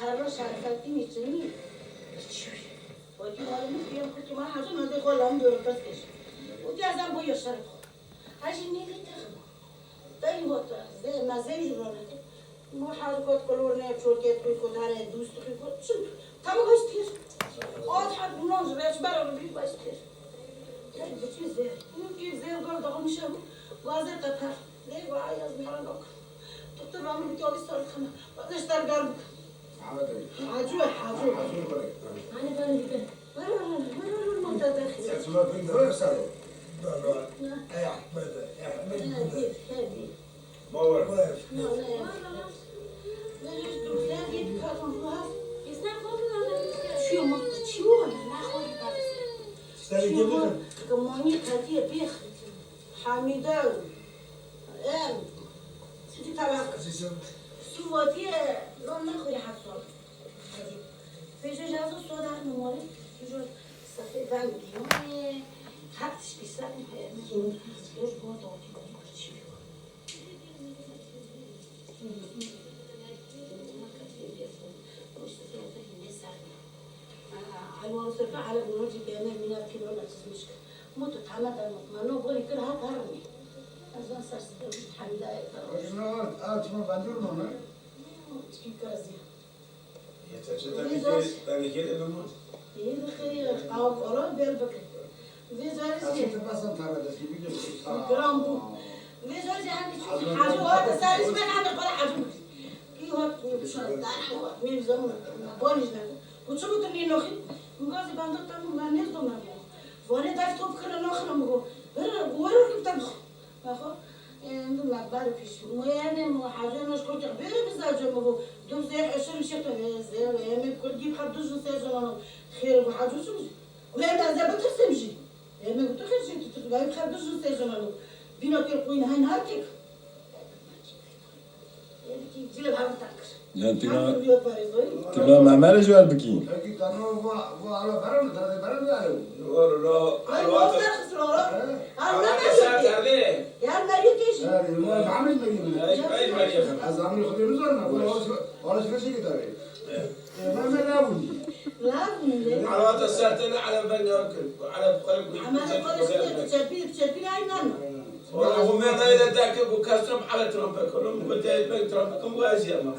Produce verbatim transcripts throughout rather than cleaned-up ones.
Terro şerefettin için mi? Wekî malum diye kutuma hacı ne de kola mı diyorum pes geç. O diye sen bu yaşarım. Hacı ne ne takım? Dayı hota, ze mazeri rona. Mo hal kot kolor ne çorket kuy kot hare dust kuy kot. Çim, tamam baştır. Od hal bunun reçber onu bir baştır. Her gücü zer. Bunu ki zer gol dağılmış ama gazete par. Ne var yazmıyor yok. Doktor bana bir tavsiye sordu ama. Bana işte garip. Hacı, hacı. Hacı bırak. Hani ben bir de. Var var var var var. Sen şuna bir de sen. Baba. Ehmed, Ehmed. Hadi, hadi. Baba. Çiyo ma çiyo ne xwe. Çiyo ma kımani katiye bih. Hamida. Em. Sidi talak. Suvatiye non ne xwe hat sol. Pêşe jazo soda numare. Tujo safê ben diyone. Hat tişkî ser. Dur go doti go kurçi. Elwan Sefa Elef Nurcî bêne mîna pîrona çizmiş kir. Mût û tame de mût. Ma no gorî kir hat herini. Ez van ser sibê mût Hemîda ye. Rojna art, art ma bandurma me. Çikî kazî. Yê de xeyr, qawa kola bel bike. Vê carî jî. Gram bû. Vê carî jî hemî çû hacî hate serî ji me hemî xwe re hecî bû. Kî hat kî bişa dar hat mê zamu bol jî ne. Ku çi bû tu nî noxî? Min gazî benda te min me nêz do me bû. Vanê def top kir naxire min go. Were were kim te bixwe. Axo, em, me bar pîş. Mo yani mo hacı naş ko ki bere bize cem bu. Dur zeh eşim şekte ve zeh ve yemek kurdî xab duzun sezonu. Xêr bu hacı çi? Ve ben zeh bitirsim jî. Yemek tu xêr şey tutur. Ben xab duzun sezonu. Bina ki quyin hen hartik. Yan tîna, tîna Memerê ji wer bikî. Alwata sertene ala ben yapkın. Ala bu kalem. Ama da konuşuyor, çepi, çepi aynen. Ola, o me dayê de dake ku kes Trump ala Trump'e kolum, bu dayê ben Trump'e kolum bu ez yama.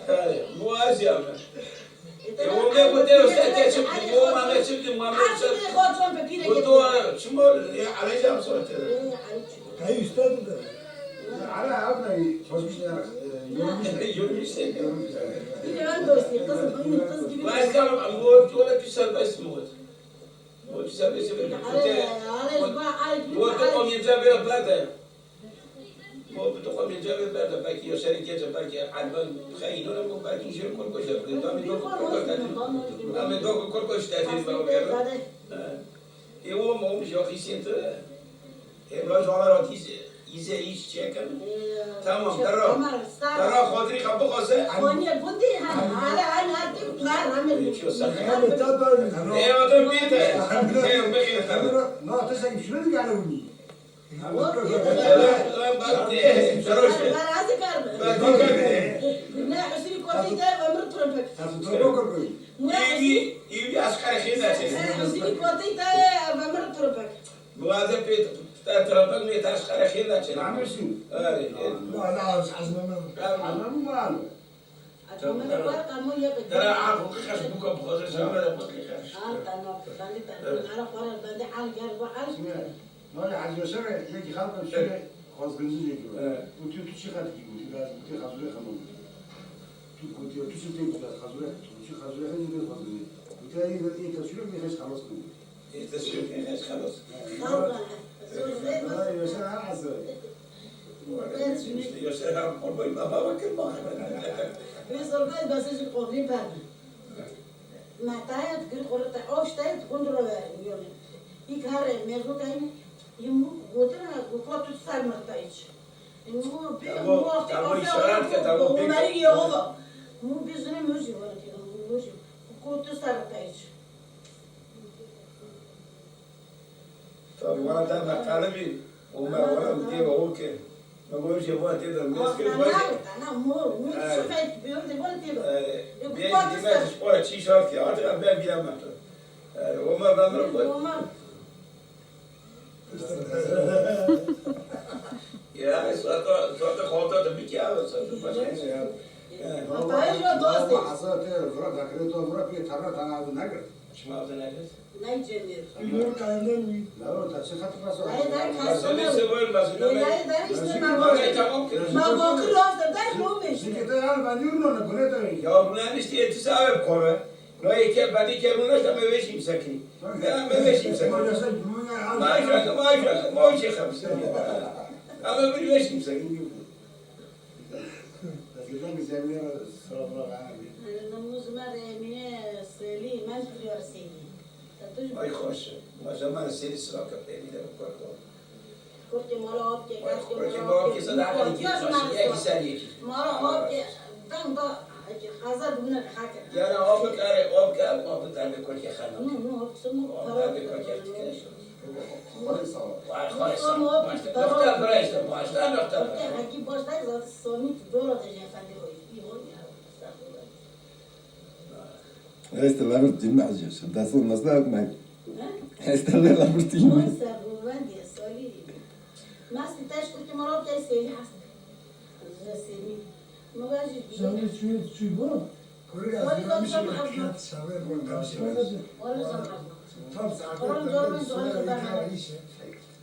Yani, bu ez yama. E, o me bu dayê usta te çıktı, bu ma me çıktı, ma me çıktı. Bu dua, çimo, e, alacağım sonra te. Hey, üstadım da. Ala abla, çalışmış ya, e, yorulmuş. Yorulmuş. Yorulmuş. Bir de ben dostu, kızım, kız gibi. Bu ez yama, bu, bu da bir serbest mi oldu? Wekî ser bê sibê. Wekî tu qomînca bê berde. Wekî tu qomînca bê berde. Belkî yo serê kece, belkî elben xeyî nûne, belkî jêr kurko jêr. Damê do kurko tetî. Damê do kurko ji tetî. Ê wo ma hûn ji xîsên tu. Ê, bira, ji wana re tî ze-, îze îş çêkin. Tamam, dera. Dera xatirî xwe bixwase. Ê, çiyo ser. Ê, o da bîte. Ê, bixêr xwe. Ê, bak, ê, deroşe. Bak, ê, bak, ê. Î, î, î, ez xerexî neçe. Bi waze pê te trafik mê te ji xerexê neçe. Namêşî. Erê, erê. Wala ez ezmeme. Ezmeme wala. Dera a xwe xeş bûka bixwaze şame de xwe xeş. Nayê Hacî Yoser e, yekî xelk e şûre xwezgirî jê kiro. Gotiyo tu çi xelkî? Gotiyo ez gotiyo Xezûrê Xemûr. Tu gotiyo tu çi tê gotiyo ez Xezûrê, tu çi Xezûrê Xemûr tê xwezgirî. Gotiyo ê, ê kes şûre bê xeş xelas kiro. Îşte şimdi ne çalış. Ay, yaşa, ha, hazır. İşte yaşa, ha, olmayı baba bakın bak. Biz olmayı basıcı konuyu ben. Mataya gir korte, o işte gundro ver, yone. İkare mezutayne, yumruk gotura, gukot tutsar mırtayıç. Mu bir, mu işte, mu işaret ke, tamam, mu bir. Mu bizim muji var ki, muji. Gukot tutsar mırtayıç. Tabii, wana da meqale bî, û me wana û tê ve o kir. Ama o şey var, teyze, meskil var. Ana, ana, mor, mor, şu fayt, bir de var, teyze. Bê dîme ji xwe re çî şart ki, artık ev ben bilemem. Wama ben bırak. Wama. Ya, suata, suata xalta da bir kere, suata başka şey ya. Hatayê jî dost e. Eza te vura dakire to vura pê tarra tana adı nedir? Çima adı nedir? Ney Cemil. Ümür Kaya'ndan mı? La o ta çi xat pasa? Ney der kasım. Masını sever, masını. Ney der işte ma. Tamam ki. Ma bakır az da der ne olmuş? Zikete ya ben yürüyorum ne gune de. Ya bunların işte yetisi abi kore. No yeke badî ke rûne de me vêjî misekî. Ya me vêjî misekî. Maaşa, maaşa, maaşa xemse. Ama bir vêjî misekî. Namuz me de Emine Selî, men Diyar Selî. Ay xweş. Maaşa me Selî sıra kapeyni de bu kadar. Kurtê mala apkê, Vay, kurtê kurtê mala mala apkê, apkê, sen daha iyi git, başı, ya güzel iyi git. Mala apkê, dang da, eki, xeza dibine hake. Yani apkê, are, apkê, apkê, derdê kurtê xena. Nu, nu, apkê, sen Apkê, para derdê kurtê xena. Vay, sağ ol. Vay, vay, sağ ol. Ama apkê, Başta, para nokta, bırak işte, başta, nokta, Apkê, bırak. Haki başta zaten Sami dora da efendi o. İyi, o ya. Este la bir din mi acıyorsun? Nasıl, nasıl yapmak? He? Este la bir din mi? Oysa bu ben diye söyleyeyim. Mesti teşkil ki Murat Bey seyli hasta. Seyli. Mugajı değil. Sen de suyu, suyu bu. Kuru Sorry, yazılmış don't bir come kağıt out. Saver burada. Wala zam. Tam saate Oğlum, dört zor, zor, zor, zor.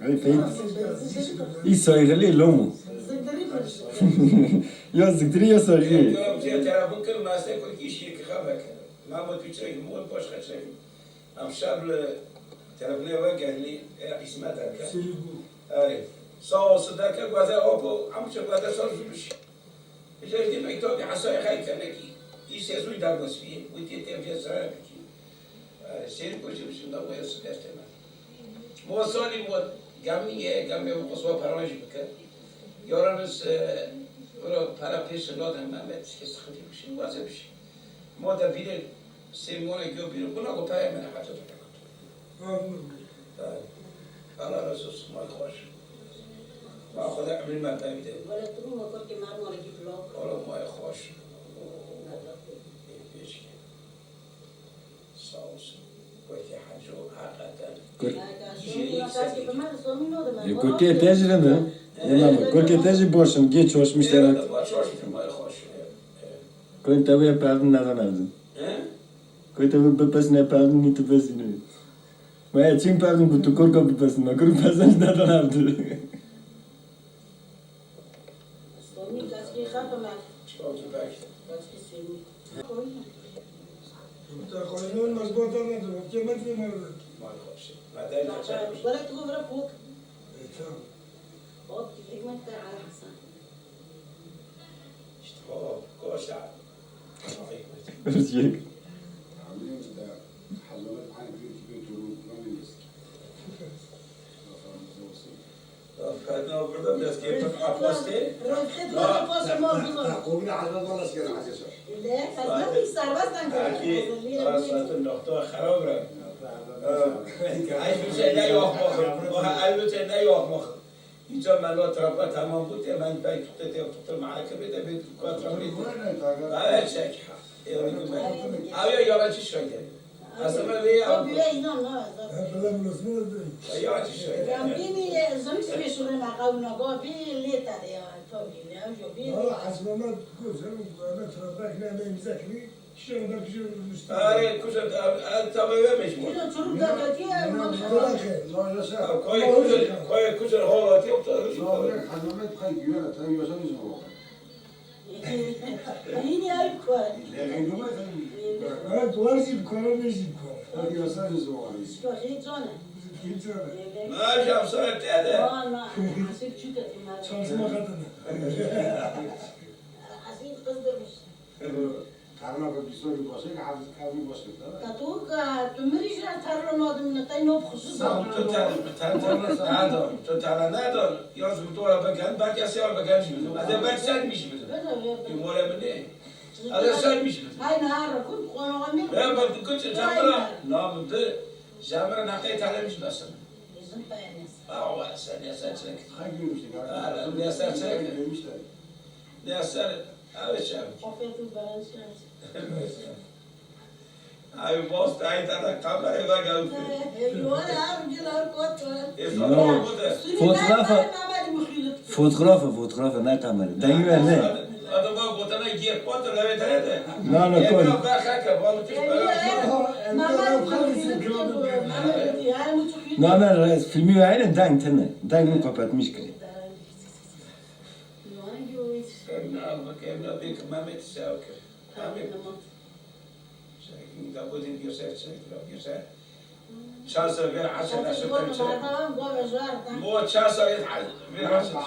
Ey Feyt. Î saygılı lomo. Zikdiri bir. Ya zikdiri ya saygılı. Diyorum şey telefon kırın, meste kul kişi ki haber. Mamo tu çek, mo başka çek. Am şab le telefonu ve geldi, e, isme derken. Seri bu. Arê. Sağ olsun derken, gwaze opo, amca gwaze sor zuluş. Bize demek tabi hasay hay keneki. İse zul da gosfiye, bu diye tevfiye sarar ki. Seni koşum şimdi bu yasa desteme. Mo salim o gamiye, gamiye bu kosva paranj bike. Yaranız, e, bura para peşin laden Mehmet, işte sıkıntı bir şey, gwaze bir şey. Mo da bile, sen mona gö bile, buna ko para mene hacı da. Amin. Allah razı olsun, may xweş. Ma Xwedê emrî me pey bide. Wele tu ma kurkê me mala gî vlog. Ola may xweş. Pêşkê. Sağ olsun. Kurkê Heco, hakikaten. Kur- Kurkê te jî ne? Kurkê te jî boş in, geç hoş müşterek. Kurkê te wê perdin neden evdin? He? Kurkê te wê bipesine perdin, nî tu pesîne. Me ya çin perdin ku tu kurka bipesine, kurk pesen neden evdin. Sami, kaçkî xatime. Çikolata belki. Kaçkî Sami. Te koyunun mazbata nedir? Kıymetli mi? Mal hoş. Madem Bırak bu, bırak bu. E, tamam. Hop, gittik mi? Hasan. İşte hop, koşa. Özgür. Tahmin edin de, Hazreti Hanif'in gibi durum, Ferdinand burada biraz keyfim apostê. Rexet wala paşa ma bima. Qomîna Hazret wala sigara Hazret. Le, ez ne bir serbest ben Belki saatın nokta xerab re. Ay bir şey ne yok bakın. Bu elbette ne yok bakın. Îca me lo trapa tamam bû, tê me pey tuxtê, tê tuxtê me heke bê, tê bê tu ka trapê. Evet, çek. Ew ya yaraçî şayde. Aslında vê ya. Hep bile inan ha. Hep bile buluşma da. Yaraçî şayde. Ya bini zümç bir şurada maqavna, bu bir leta de ya, tabii ne, yok bir. Valla aslında bu zümç, bu trapa ne, ne güzel ki. Arê, kuja, ev, ev tavê we me ji bo. Kuja çuruk derketiye, ev Ev koyê kuja, koyê kuja hol hatiye, bu tavê ji bo. Yine ayıp var. Evet, var zî bi kore, ne zî bi kore. Şikayet canım. Kim canım? Ma ji Amsara te de. Valla, hasip çük ettim. Çalışma kadını. Hasip kızdırmış. Tarla ve bir soru başka, hafız kalbi başka. Ka tu ka tu mirî jî tarla nadim ne, tay nop xuzur. Sağ ol, tu tarla, tu tarla ne dor, tu tarla ne dor. Yaz bu dora bakan, belki asya bakan jî bidim. Hadi belki sen mi jî bidim? Yumore mi ne? Hadi sen mi jî bidim? Hay ne ara kun konu amir. Ben bak bu kötü camra, nam de, camra ne kay tarla mi jî basın. Awa, sen ya sen çek. Ha, görmüştük abi. Ha, ya sen çek. Görmüştük. Ya sen, abi çek. Afiyet olsun, ben şey. Abi, boz, tayt ana kamera ve gavte. Eyvallah abi, gel abi, kot var. E, tamam, bu da. Fotoğrafa, fotoğrafa, fotoğrafa, ne kamera? Dayı ver ne? Adama botana gir, fotoğrafa evet, evet. Na, na, koy. Yok, bak, bak, bak, bak, bak. Na, na, filmi verin, deng tene. Deng mi kapatmış ki? Emine al bak, Emine bir Mehmet Şevkir. Abi. Şevkir, da bu din bir şey, şey, bir şey. Çar saet bir haşa, haşa, haşa. Bu çar saet bir haşa.